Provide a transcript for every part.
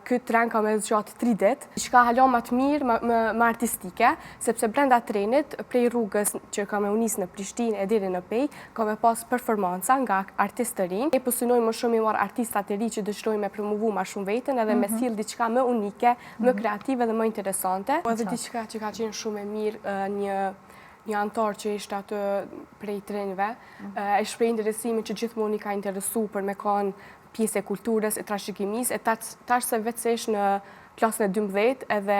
Ky tren ka me zgjatë 3 ditë. Diçka hala ma të mirë, ma, ma, ma artistike, sepse brenda trenit, prej rrugës që ka me u nis në Prishtinë e deri në Pejë, ka me pas performanca nga artistë të rinj. Ne po synojmë më shumë me marrë artistat e ri që dëshirojnë me promovu ma shumë veten edhe me mhm. sill diçka më unike, më mhm. kreative dhe më interesante. Po edhe diçka që ka qenë shumë e mirë, një një anëtar që ishte aty prej të rinjve, mhm. e shpreh interesimin që gjithmonë i ka interesu për me kanë pjesë e kulturës, e trashëgimisë, e tash se veç se është në klasën e 12, edhe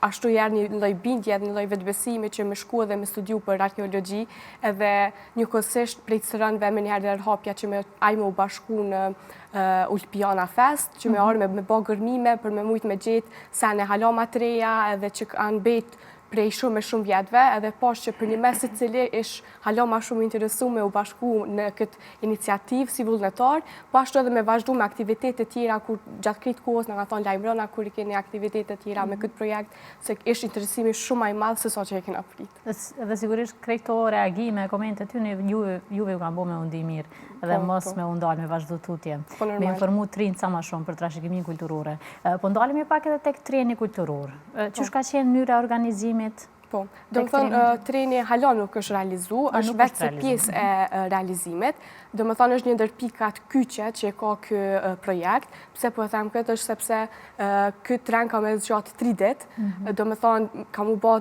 ashtu i erdh një lloj bindje edhe një lloj vetëbesimi që me shku edhe me studiu për arkeologji, edhe njëkohësisht prej të rinjve menjëherë erdh hapja që me ai me u bashku në uh, Ulpiana Fest, që me mhm. ardhë me, me bo gërmime për me mujtë me gjetë sene hala ma të reja edhe që kanë mbet prej shumë e shumë vjetëve, edhe pash që përnjëmend secili ish hala ma shumë interesu me u bashku në këtë iniciativë si vullnetar, po ashtu edhe me vazhdu me aktivitete tjera, kur gjatë krejt kohës na ka thonë lajmërona kur i keni aktivitete tjera me mhm. këtë projekt, se ish interesimi shumë ma i madh se sa që e kena prit. Dhe sigurisht krejt këto reagime, komente ty, juve, juve ju kanë bo me u ndi mirë dhe po, mos po. me u ndalë, me vazhdu tutje. Po, me informu të rinjtë sa ma shumë për trashëgiminë kulturore. Po ndalemi pak edhe tek treni kulturor. Po. Qysh ka qenë mënyra e organizimit? Po, do më thonë, treni hala nuk është realizu, është veç se pjesë e realizimit. Do më thonë, është një ndër pikat kyçe që e ka ky projekt. Pse po e them këtë është sepse ky tren ka me zgjatë 3 ditë. Mhm. Do më thonë, ka mu bo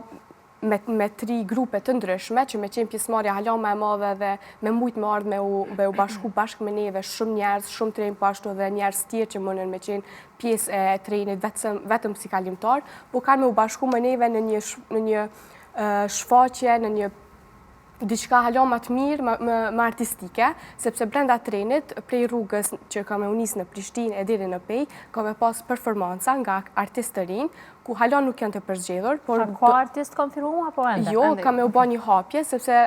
me, me tri grupe të ndryshme, që me qenë pjesëmarrja hala ma e madhe dhe me mujtë me ardhë me u, me u bashku bashkë me neve shumë njerëz, shumë tren po ashtu dhe njerëz tjerë që mundën me qenë pjesë e trenit vetëm, vetëm si kalimtar, po kanë me u bashku me neve në një, në një shfaqje, në një diçka hala ma të mirë, ma, ma, ma artistike, sepse brenda trenit, prej rrugës që ka me u nis në Prishtinë e deri në Pejë, ka me pas performanca nga artistë të rinj, ku hala nuk janë të përzgjedhur, por... A ka artist konfirmu apo ende? Jo, ka me u ba një hapje, sepse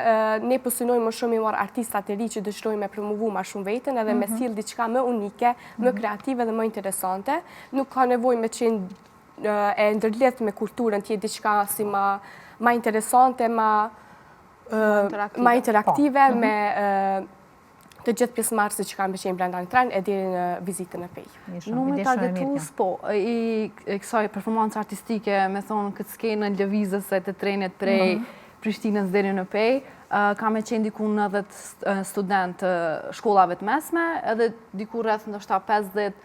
ne po synojmë më shumë me marrë artistat e ri që dëshirojnë me promovu ma shumë veten edhe me mhm. sill diçka më unike, më mhm. kreative dhe më interesante. Nuk ka nevojë me qenë e ndërlidht me kulturën të jetë diçka si ma, ma interesante, ma, ma interaktive, po. me të gjithë pjesëmarrësit që kanë me qenë brenda në tren e deri në vizitën në Pejë. Numri targetues, po, i kësaj performance artistike, me thonë këtë skenën lëvizëse të trenit prej mhm. Prishtinës deri në Pejë, ka me qenë diku 90 student të shkollave të mesme, edhe diku rreth ndoshta 50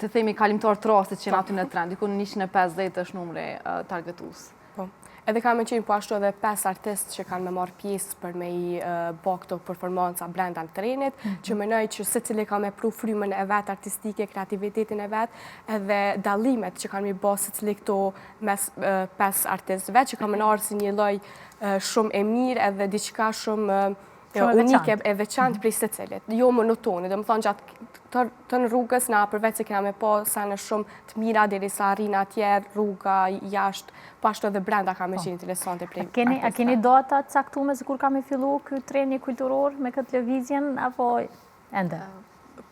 të themi kalimtar të rastit që janë aty në tren, diku 150 është numri targetues. Po. Edhe ka me qenë po ashtu edhe 5 artistë që kanë me marrë pjesë për me i bo këto performanca brenda në trenit, mm -hmm. që menoj që secili ka me pru frymën e vet artistike, kreativitetin e vet, edhe dallimet që kanë me bo secili këto mes 5 artistëve, që ka me ardhë si një lloj shumë e mirë edhe diçka shumë unike e veçantë prej secilit, jo monotone, do më thonë gjatë tënë rrugës na përveç se kena me pa sene shumë të mira deri sa arrina atje, rruga, jashtë, po ashtu edhe brenda ka me po. qenë interesante prej keni, A keni data të caktume se kur ka me fillu ky treni kulturor me këtë lëvizjen, apo ende?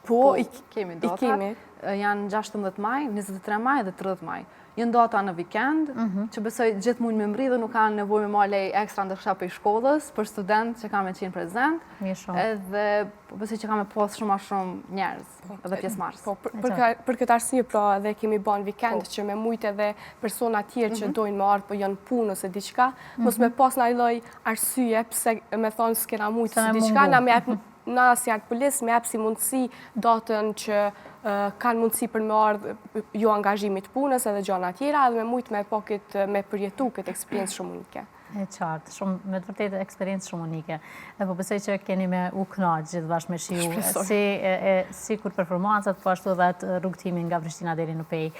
Po, po i kemi data. I kemi. Janë 16 maj, 23 maj dhe 30 maj. Janë data në vikend, mhm. që besoj gjithë mund me mrri dhe nuk kanë nevojë me marrë leje ekstra ndoshta prej shkollës, për student që ka me qenë prezent. Edhe po besoj që ka me pas shumë ma shumë njerëz po, edhe pjesëmarrës. Po, për, për këtë arsye pra edhe kemi ba në vikend po. që me mujt edhe persona tjerë që mhm. dojnë me ardhë, po janë punë ose diçka, mos me mhm. pas naj lloj arsye pse me thonë s'kena mujt ose diçka, na me Na si Artpolis me jep si mundësi datën që kanë mundësi për me ardhë jo angazhimit punës edhe gjana tjera edhe me mujtë me po këtë, me përjetu këtë eksperiencë shumë unike. E qartë, shumë, me të vërtetë eksperiencë shumë unike. Dhe po besoj që keni me u knaqë gjithë bashkë me shiju, si, e, si kur performancat, po ashtu dhe atë rrugëtimin nga Prishtina deri në Pejë.